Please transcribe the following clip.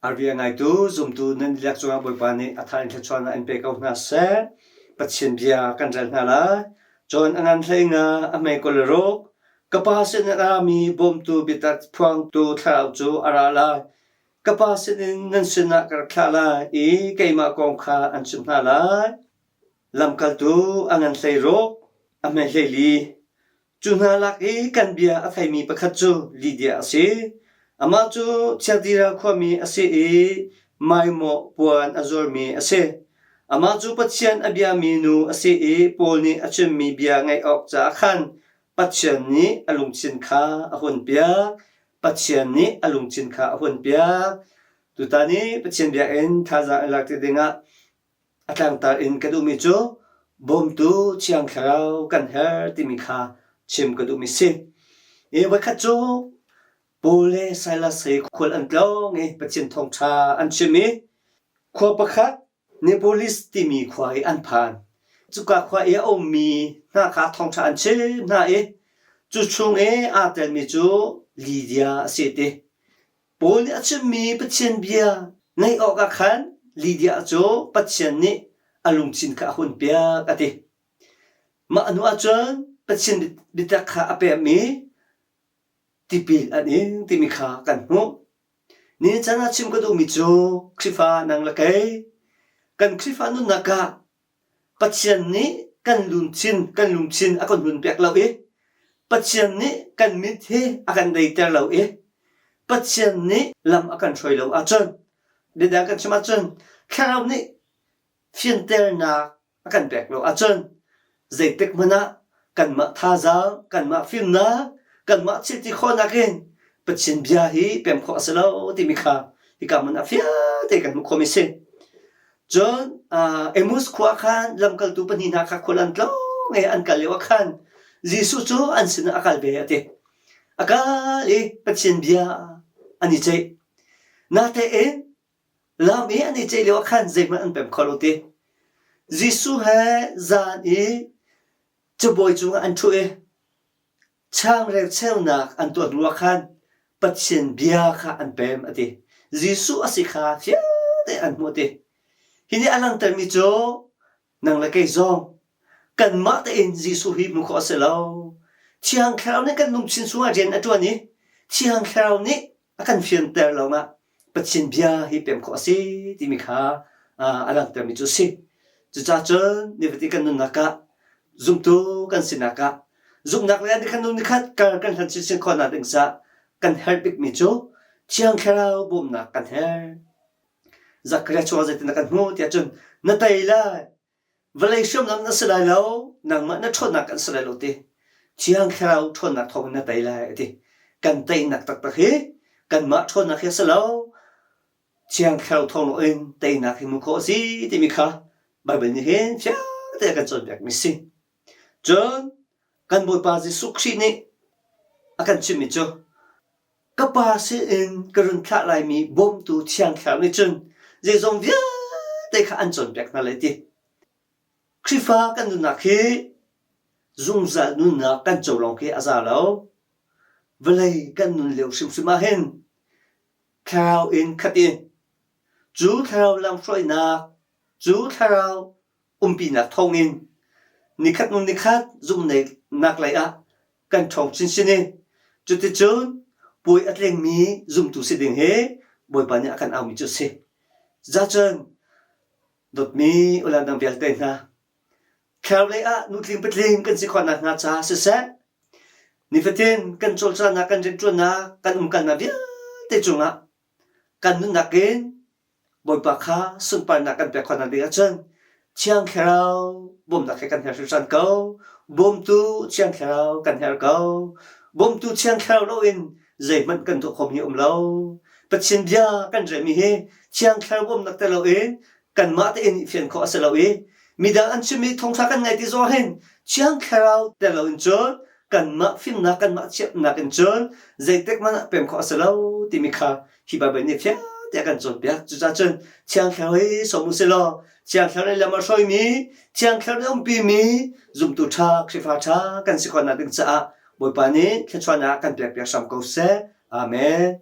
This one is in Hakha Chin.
Arvi a ngaitu zumtu nan dihlak cungah Bawipa nih a tha in thluachuahnak in pe ko hna seh. Pathian bia kan rel hna lai. Cun a ngan hlei nga a hmei kul le ruk. Ka pa sin in a rami bawmtu biatak phuangtu thlarau cu a ra lai. Ka pa sinin nan sinah ka rak thlah lai i keimah kong kha an chimh hna lai. Lamkaltu a ngan hlei ruk, a hmei hlei li. Cu hna lak i kan bia a theimi pakhat cu Lydia a si. Amah cu Thyatira khuami a si i maimaw puan a zuarmi a si. Amah cu Pathian a biami nu a si i Paul nih a chimmi bia ngaih awk caah khan Pathian nih a lungthin kha a hunpiak. Pathian nih a lungthin kha a hunpiak. Tutan i Pathian biakinn thazaang in lak ti dingah A tlangtar in ka duhmi cu bawmtu Thiang Thlarau kan herh timi kha chim ka duhmi si. I voikhat cu Paul le Silas he khual an tlawng i Pathian thawngṭha an chim i khua pakhat Neapolis timi khua i an phan. Cuka khua i a ummi hna kha thawngṭha an chim hna i cu chung i aa telmi cu Lydia a si ti. Paul nih a chimmi Pathian bia ngaih awkah khan Lydia cu Pathian nih a lungthin kha a hunpiak a ti. Mah hnu ahcun Pathian biatak kha a pekmi tipil an ing timi kha kan hmuh. Nihin caan ah chim ka duhmi cu Khrihfa nang le kei kan Khrihfa nunnak ah Pathian nih kan lungthin kan lungthin a kan hunpiak lo i Pathian nih kan mit hi a kan deiter lo i Pathian nih lam a kan hruai lo ahcun biadang kan chim ahcun Thlarau nih fianternak a kan pek lo ahcun zeitik hmanh ah kanmah thazaang, kanmah fimnak, kanmah thil ti khawhnak in Pathian bia hi pem khawh a si lo timi kha hika hmun ah fiang tein kan hmuh khawhmi a si. Cun Emmaus khua khan lamkaltu pahnih hna kha khual an tlawng i an kal lio ah khan Jesuh cu an sinah a kal ve a ti. A kal i Pathian bia an i ceih. Natein lam i an i ceih lio ah khan zeihmanh an pem kho lo ti. Jesuh he zan i cabuai cungah an ṭhu i Changreu cheunak an tuah hnuah khan Pathian bia kha an pem a ti. Jesuh a si kha fiang tein an hmuh a ti. Hi nih a langhtermi cu nang le kei zong kanmah tein Jesuh hi hmuh khawh a si lo. Thiang Thlarau nih kan lungthin chungah rian a ṭuan i Thiang Thlarau nih a kan fianter lawngah Pathian bia hi pem khawh a si timi kha a langhtermi cu a si. Cucaah cun nifatin kan nunnak ah zumtu kan sinak ah zumhnak le nikhat hnu nikhat kar kan hlan chinchin khawhnak ding caah kan herh bikmi cu Thiang Thlarau bawmhnak kan herh. Zakaria chungah zeitindah kan hmuh tiah cun na tei lai Vawlei hriamnam na si lai lo, nangmah na ṭhawnnak kan si lai lo ti. Thiang Thlarau ṭhawnnak thawngin na tei lai a ti. Kan teinak taktak hi kanmah ṭhawnnak hi a si lo. Thiang Thlarau thawng in teinak hi hmuh khawh a si timi kha Baibal nih hin fiang tein a kan cawnpiakmi si. Cun kan Bawipa Jesuh Khrih nih a kan chimhmi cu Ka Pa sinin ka run thlah laimi bawmtu Thiang Thlarau nih cun zeizong vialte kha an cawnpiak hna lai ti. Khrihfa kan nunnak hi zungzal nunnak kan co lawng khi a za lo. Vawlei kan nun lio hrimhrim ah hin thlarau in khat i cu thlarau lamhruainak, cu thlarau umpinak thawngin nikhat hnu nikhat zumhnak lei ah kan ṭhawng chinchin i cuticun puai a tlingmi zumtu si ding hi Bawipa nih a kan aumi cu a si. Cucun dawtmi ulan dang vialte hna, thlarau lei ah nutling patling kan si khawh nakhnga caah siseh, nifatin kan cawlcanghnak, kan rianṭuannak, kan umkalnak vialte cungah kan nunnak in Bawipa kha sunparnak kan pek khawhnak ding ahcun Thiang Thlarau bawmhnak he kan herh hringhran ko. Bawmtu Thiang Thlarau kan herh ko. Bawmtu Thiang Thlarau loin zeihmanh kan tuah khomi um lo. Pathian bia kan relmi hi Thiang Thlarau bawmhnak tel loin kanmah tein i fian khawh a si lo i midang an chimmi thawngṭha kan ngaih ti zong hin Thiang Thlarau tel loin cun kanmah fimnak kanmah chiatnak in cun zeitik hmanh ah pem khawh a si lo timi kha hi Baibal nih fiang te a kan cawnpiak. Cucaah cun Thiang Thlarau hi sawm u sih law Thiang Thlarau nih lam a hruaimi, Thiang Thlarau nih a umpimi zumtu ṭha, Khrihfa ṭha kan si khawhnak ding caah Bawipa nih thluachuahnak kan pekpiak hram ko seh. Amen.